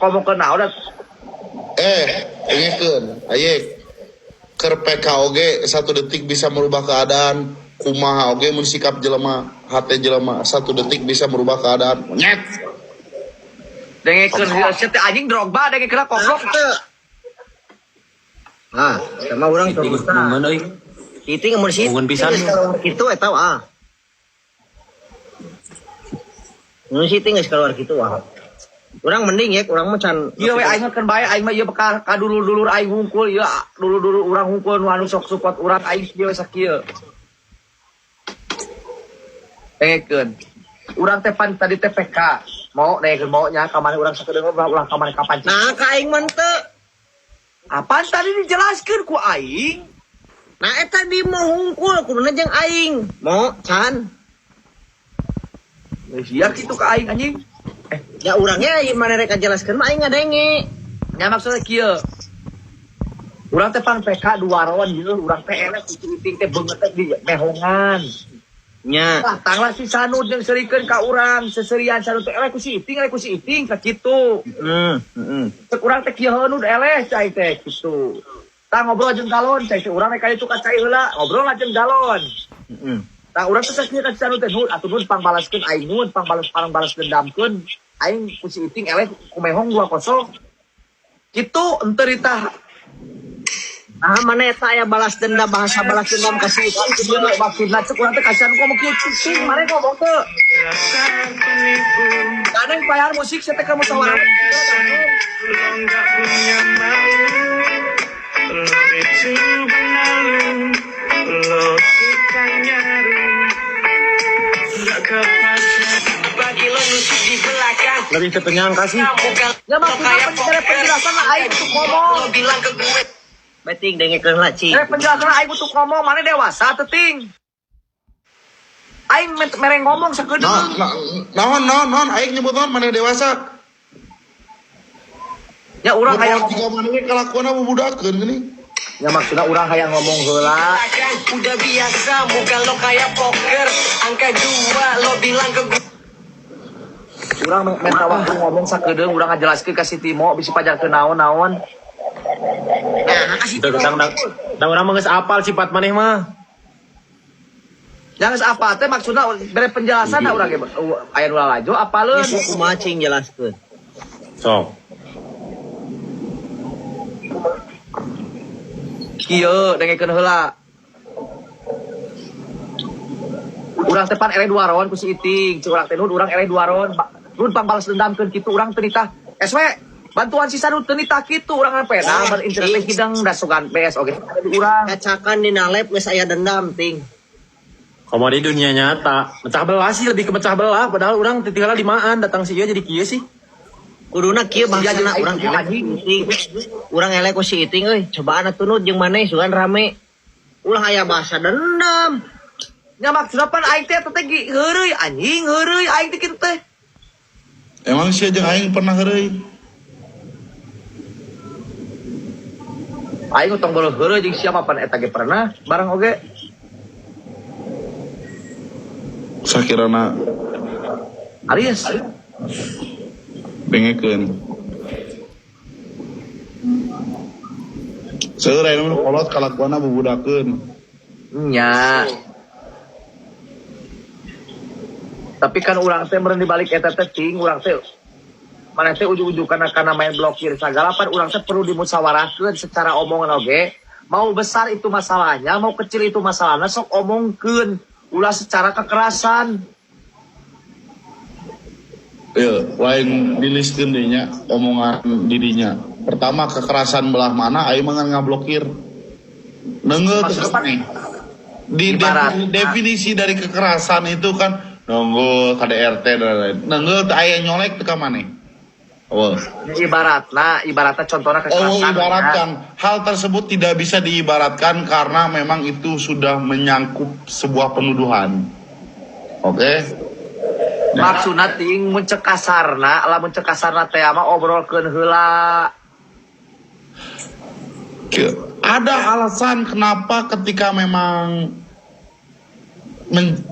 Ngomong ke naon. Eh, dengekeun, ayek. Keur PK oge satu detik bisa merubah keadaan. Kumaha oge mun sikap jelema, hate jelema satu detik bisa merubah keadaan. Monyet. Dengekeun sia teh anjing Drogba dengekeun goblok. Ah, sama urang Ieu mun euy. Itu mun si Ungun pisan. Geus keluar kitu eta ah. Mun si geus keluar kitu ah. Urang mending ya, urang mah can Ieu we aing keun bae aing mah ieu ka dulur-dulur aing hungkul ieu dulur-dulur urang hungkul nu anu sok support urang aing kieu we sakieu. Dengekeun. Urang teh pan tadi teh PK. Mau dengekeun mau nya ka maneh urang sakedeung ulah ka maneh kapancing. Nah, ka aing mah teu. Apaan tadi dijelaskeun ku aing? Nah, eta di mau hungkul kuduna jeung aing. Mo can. Geus sia kitu ka aing anjing. Ya urangnya ieu mana rek ngajelaskeun mah aing ngadenge. Nya maksudnya kieu. Urang teh pan PK dua ron ieu urang teh eleh ku Iting teh beungeut teh di mehongan. Nya. Datanglah si Sanud yang serikeun ka urang, seserian Sanud teh eleh ku si Iting, eleh ku si Iting ka kitu. Heeh, heeh. Cek urang teh kieu heunud eleh cai teh kitu. Tah ngobrol jeung galon cai teh urang rek ka ditu ka cai heula, ngobrol lah jeung galon. Heeh. Tah urang teh sakieu ka si Sanud teh nud atuh nud pangbalaskeun aing nud, pangbalas pangbalas dendamkeun aing ku si Iting eleh ku mehong 2-0. Kitu henteu ditah. Nah, mana eta aya balas dendam, bahasa balas dendam ka si Iting Kieu maksudna cek urang teh kasihan ku kieu cicing maneh ngomong teu. Kadang bayar musik saya teh kamu musyawarah. Lo nggak punya malu, lo itu benalu, lo tukang nyaru, nggak kepake. Bagi lo nusuk di belakang. Lebih ke penyangka sih. Muka Ya maksudnya penjelasan lah aing untuk ngomong. lo bilang ke gue. Beting dengekeun lah cing. Penjelasan lah aing untuk ngomong mana dewasa teting. Aing mereng ngomong sakedeung. Nah, naon naon naon aing nyebut naon maneh dewasa. Ya urang hayang tiga maneh kalakuanna bubudakeun geuning. Ya maksudna urang hayang ngomong heula. Udah biasa muka lo kayak poker. Angka 2 lo bilang ke gue. Urang minta waktu ngomong sakedeung urang ngajelaskeun ka si Timo bisi pajarkeun naon-naon. Nah, kasih Teu ketang da urang mah geus apal sifat maneh mah. Jangan apa teh maksudna bere penjelasan da urang ge aya nu lalajo apaleun. Geus kumaha cing jelaskeun. Sok. Kieu dengekeun heula. Urang teh pan eleh dua ron ku si Iting, cek urang teh nud urang eleh dua ron. Nud pangbalas dendamkeun kitu urang teu nitah. SW bantuan si Sanud teu nitah kitu urang kan pena bar internet hidang da sogan BS oge di urang. Kacakan dina lab geus aya dendam ting. Komo di dunia nyata, mecah belah sih lebih ke mecah belah padahal urang teu limaan datang si ieu jadi kieu sih. Kuduna kieu bahasana Iya, urang iya, eleh ku si Iting. Urang eleh ku si Iting euy, cobaan atuh nud jeung maneh sugan rame. Ulah aya bahasa dendam. Nya maksudna pan aing teh teh heureuy anjing heureuy aing teh kitu teh. Emang sia jeung aing pernah heureuy? Aing tong beureum heureuy jeung siapa pan eta ge pernah bareng oge. Sakirana Aries. Dengekeun. Seueur aya nu kolot kalakuanna bubudakeun. Nya. Tapi kan urang teh meureun dibalik eta teh ting urang teh maneh teh ujug-ujug kana main blokir sagala pan urang teh perlu dimusyawarahkeun secara omongan oge. Mau besar itu masalahnya, mau kecil itu masalahnya sok omongkeun ulah secara kekerasan. Ya, lain diliskeun deui nya omongan dirinya. Pertama kekerasan belah mana aing mah ngan ngablokir. Neungeut Maksudnya teh pan- di Ibarat. definisi dari kekerasan itu kan nunggu KDRT dan lain-lain. Nunggu teu aya nyolek teu ka maneh. Oh. Ibaratna, ibaratna contohna Oh, kekerasan. ibaratkan. Hal tersebut tidak bisa diibaratkan karena memang itu sudah menyangkut sebuah penuduhan. Oke. Maksudna ting mun cek kasarna, lamun cek kasarna teh mah obrolkeun heula. Ada alasan kenapa ketika memang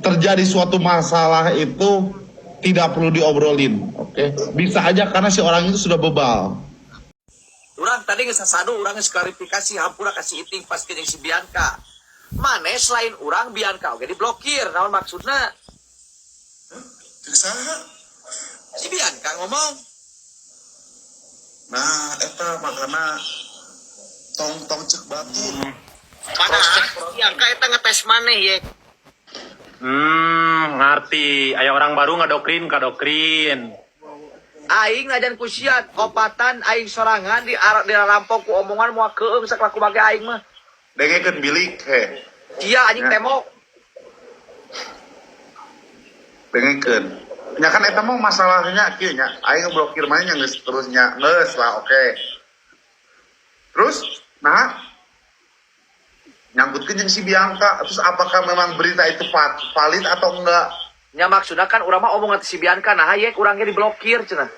terjadi suatu masalah itu Tidak perlu diobrolin, oke? Bisa aja karena si orang itu sudah bebal. Urang tadi geus sasadu, urang geus klarifikasi hampura ka si Iting pas jeung si Bianca. Maneh selain urang Bianca oge diblokir, naon maksudna? Cek saha? Si Bianca ngomong. Nah, eta makana tong-tong cek batur. Padahal Bianca eta ngetes maneh ye. Ngerti. Aya orang baru ngadokrin, kadokrin. Aing najan ku sia opatan aing sorangan di arah di rampok ku omongan moal keung saklaku bage aing mah. Dengekeun bilik he. Sia anjing Ya. tembok. Dengekeun. Nya kan eta mah masalahnya kieu nya. Aing ngeblokir maneh nya geus terus nya geus lah oke. Terus nah nyangkutkeun jeung si Bianca, terus apakah memang berita itu valid atau enggak? Nya maksudna kan urang mah omongan si Bianca nah ye urangnya diblokir cenah.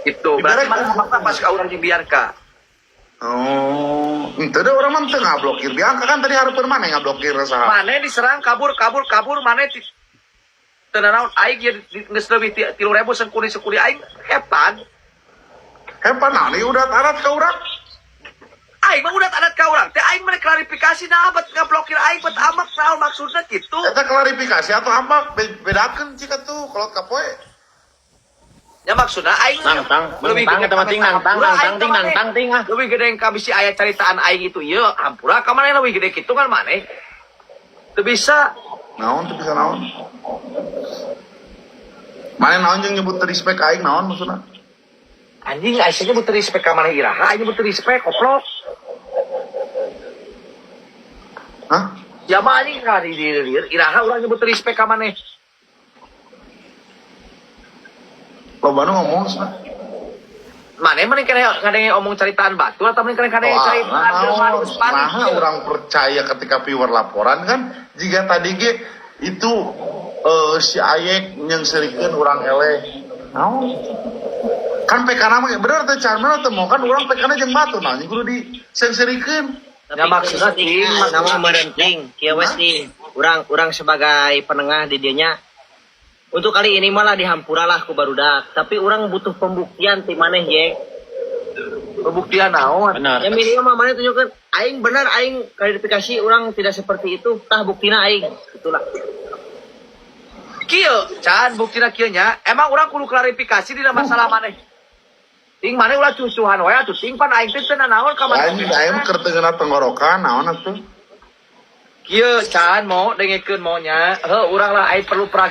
Gitu, berarti Ibarat- mana makna pas ka urang jeung Bianca. Oh, ente deh orang mah teu ngablokir Bianca kan tadi hareupeun maneh ngablokir saha. Maneh diserang kabur kabur kabur maneh ti teu nanaon aing ye geus leuwih 3.000 sengkuni-sengkuni aing hepan. Hepan nah, ini udah arat ka urang. Aing mah udah adat ka urang teh aing mah klarifikasi nah bet ngablokir aing bet amak naon maksudna gitu. Eta klarifikasi atau apa? Bedakeun cika tuh kolot kapoe. Ya maksudna aing Nang tang, lebih nang gede tang, eta mah ting nang tang, nang tang ting nang tang ting ah. Lebih gede yang kabisi aya caritaan aing itu ieu hampura ka maneh lebih gede kitu kan maneh. Teu bisa. Naon teu bisa naon? Maneh naon jeung nyebut respect aing naon maksudna? Anjing aing nyebut respect ka maneh iraha aing nyebut respect koplok. Hah? Ya mah anjing ka di di iraha urang nyebut respect ka maneh. Loba nu ngomong sih. Maneh mending kena ngadenge omong caritaan batu atau mending kena ngadenge caritaan jelema nu geus panik. Nah, orang percaya ketika viewer laporan kan jika tadi ge itu si Ayek nyengserikeun urang eleh. Naon? Kan PK nama bener teh can mana teh mau kan urang PK na jeung batu nah kudu disengserikeun. Ya maksudna ting nama meureun ting kieu we ting. Urang sebagai penengah di dieu nya. Untuk kali ini malah dihampura lah ku barudak, tapi urang butuh pembuktian ti maneh ye. Pembuktian naon? Benar. Ya minimal mah maneh tunjukkeun aing bener aing klarifikasi urang tidak seperti itu, tah buktina aing. Itulah. Kieu, can buktina kieu nya, emang urang kudu klarifikasi dina masalah maneh. Ting maneh ulah cucuhan wae atuh ting pan aing teh teu nanaon ka maneh. Aing aing keur teu ngeunah tenggorokan naon atuh. Kieu can mau dengekeun mau nya, heuh urang lah aing perlu perlu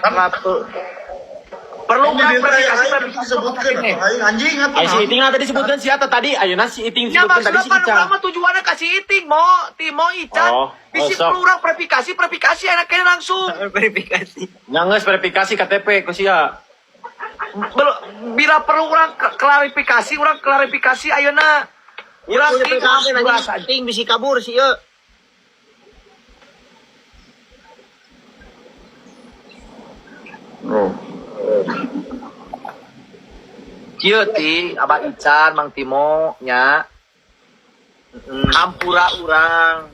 urang klarifikasi disebutkeun atuh aing anjing atuh. Ai si Iting lah tadi sebutkan siapa tadi? Ayeuna si Iting Ya disebutkan tadi maksudna si pan Ica. urang mah tujuanna ka si Iting mo, Timo Ican. Oh, Bisi oh, sok. perlu urang verifikasi, verifikasi enaknya langsung. Verifikasi. Nya geus verifikasi KTP ku sia. Bila perlu urang klarifikasi, urang klarifikasi ayeuna. Urang Ting, ting ting bisi kabur sih ieu. Oh. Kieu ti Abah Ican, Mang Timo nya. Hampura urang.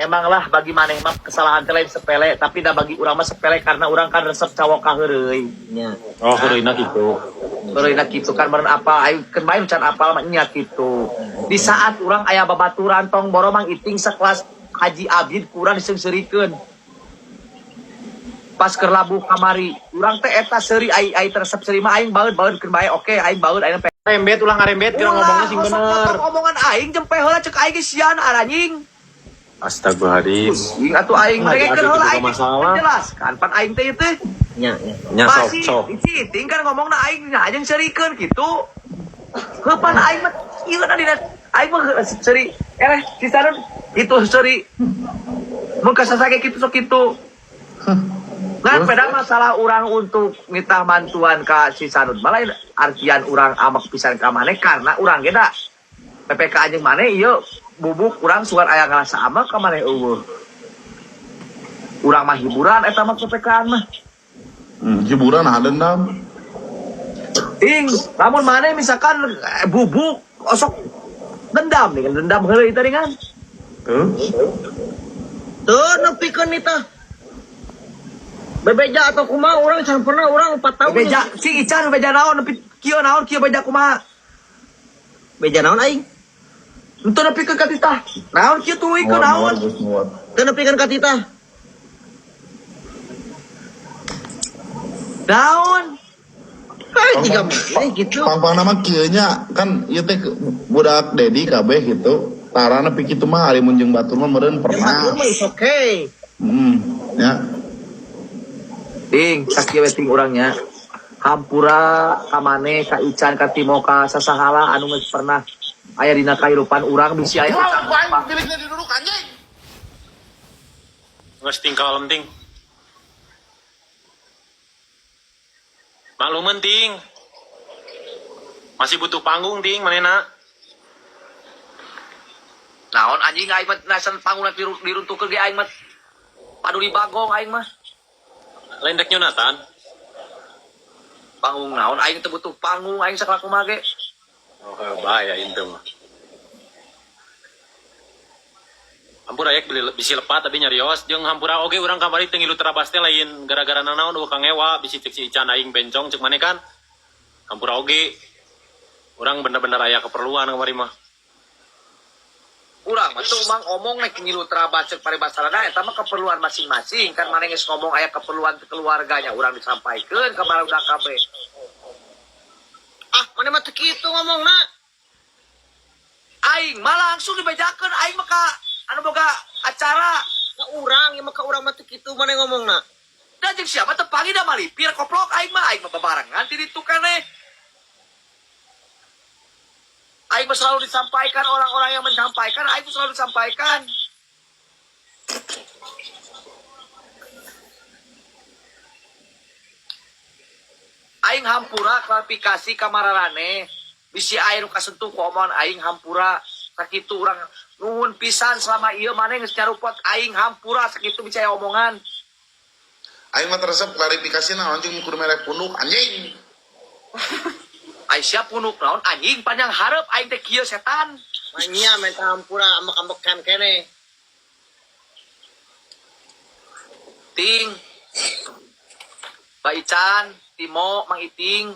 Emang lah bagi maneh mah kesalahan teh lain sepele, tapi dah bagi urang mah sepele karena urang kan resep cawok ka heureuy. Nya. Oh, heureuyna kitu. Heureuyna kitu kan meureun apa aing keun bae can apal mah nya kitu. Di saat urang aya babaturan tong boro Mang Iting sekelas Haji Abid kurang diseungseurikeun. Pas keur labuh kamari, urang teh eta seuri ai ai resep seuri mah aing baeud-baeud keun bae oke aing baeud aing Rembet ulah ngarembet kira ngomongna sing Ulah, bener. potong omongan aing jempe heula cek aing ge sian anjing. Astagfirullahaladzim. Pusing atuh aing Haji mereka Abid heula juga aing masalah. jelaskan pan aing teh teh. Nya nya. Nya sok Masih sok. si Iting kan ngomongna aing nah jeung serikeun kitu. Heuh pan aing mah ieu na dina aing mah seuri eleh si Sarun itu seuri. Mun kasasake kitu sok kitu. Nah, pada masalah orang untuk ngitah bantuan ka si Sanut malah artian orang amak pisan ka maneh karena urang ge da PPK jeung maneh ieu bubuk urang sugan aya ngarasa amak ka maneh eueuh. Urang mah hiburan eta mah PPK-an mah. Hiburan ah dendam. Ting, lamun maneh misalkan bubuk osok dendam nih kan dendam heureuy tadi kan. Tuh. Tuh nepikeun eta. Bebeja atau kumaha urang can pernah urang 4 tahun. Bebeja sing Ican bebeja naon nepi kieu naon kieu beja kumaha? Beja naon aing? Henteu nepikeun ka titah. Naon kieu tuluy naon? Teu nepikeun ka titah. Naon? Hai tiga menit gitu. Pang-pang nama kieu nya kan ieu teh budak Dedi kabeh gitu. Tara nepi kitu mah ari mun jeung batur mah meureun pernah. Batur mah is okay. Ya. Ting, sakieu we ting urangnya. Hampura ka maneh, ka Ican, ka Timo, ka sasahala anu geus pernah aya dina kahirupan urang bisi aya. Bilikna diduduk anjing. Geus ting kalem ting. Makluman ting. Masih butuh panggung ting manehna. Naon anjing aing mah nasan panggung diruntuhkeun ge aing mah. Paduli bagong aing mah. Lain dek Yonatan. Panggung naon aing teu butuh panggung aing sakala kumaha ge. Oh, bahaya itu mah. Hampura yek beli bisi lepat tapi nyarios jeung hampura oge urang kamari teu ngilu terabas teh lain gara-gara nanaon eueuh kangewa bisi cek si Ican aing bencong cek maneh kan. Hampura oge. Urang bener-bener aya keperluan kamari mah. Urang mah teu mang omong nek ngilu terabas cek paribasarana eta mah keperluan masing-masing kan maneh geus ngomong aya keperluan keluarganya urang disampaikeun ka barudak kabeh. Ah, maneh mah teu kitu ngomongna. Aing mah langsung dibejakeun aing mah ka anu boga acara. Ka urang ieu mah ka urang mah teu kitu maneh ngomongna. Da jeung siapa teu panggih da malipir koplok aing mah babarengan ti ditu keneh. Aing mah selalu disampaikan orang-orang yang menyampaikan aing mah selalu disampaikan. Aing hampura klarifikasi ka mararane bisi aing nu kasentuh ku omongan aing hampura sakitu urang nuhun pisan selama ieu maneh geus nyarupot aing hampura sakitu bisi aya omongan. Aing mah teresep klarifikasi naon jeung kudu mere punduk anjing. Aing siap punuk naon anjing panjang hareup aing teh kieu setan. Manya minta hampura ambek-ambekan keneh. Ting. Pak Ican, Timo, Mang Iting.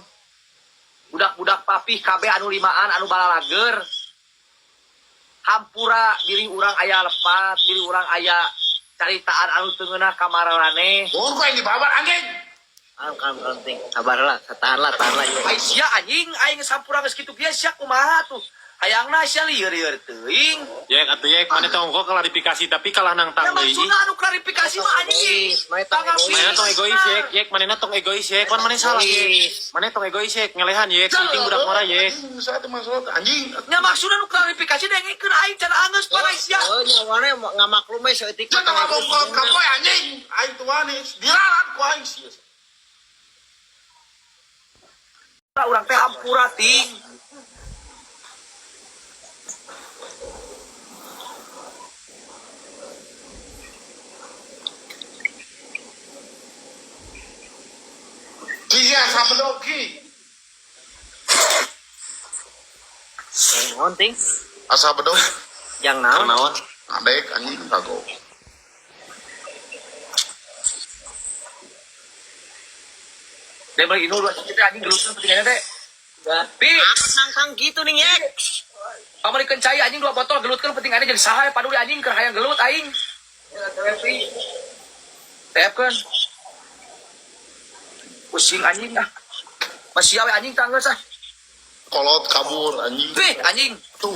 Budak-budak papih kabeh anu limaan anu balalager. Hampura diri urang aya lepat, diri urang aya caritaan anu teu ngeunah ka mararane. Bor ku aing dibabar anjing. Kalem kalem ting. Sabar lah, tahan lah, tahan lah. Ai sia anjing, aing geus hampura geus kitu kieu sia kumaha tuh. Hayangna sia lieur-lieur teuing. Yek atuh yek maneh teh ongko klarifikasi tapi kalah nang Ya tang deui. maksudna anu klarifikasi mah anjing. Maneh tong egois. Maneh tong egois yek, yek manehna tong egois yek, pan maneh salah yek. Maneh tong egois yek, ngelehan yek, si Iting budak marah yek. Anjing saya teh masalah anjing. Nya maksudna anu klarifikasi dengekeun aing can anggeus pan ai sia. Oh, nyawane ngamaklum we saeutik. Jangan ngomong kolot kapoe anjing. Aing tuane diralat ku aing sia. Urang teh hampura ting. Kia sabedok ki. Yang naon ting? Asa bedok. Yang naon? Naon? Adek anjing kagok. Deh balik ini dua kita anjing gelutkeun pentingnya teh. Pi, Aku nangkang gitu nih yek. pamerikeun cai anjing 2 botol gelutkeun pentingannya jadi saha paduli anjing keur hayang gelut aing. TF-keun. Pusing anjing ah. Masih awe anjing tanggeus ah. Kolot kabur anjing. Pi, anjing. Tuh.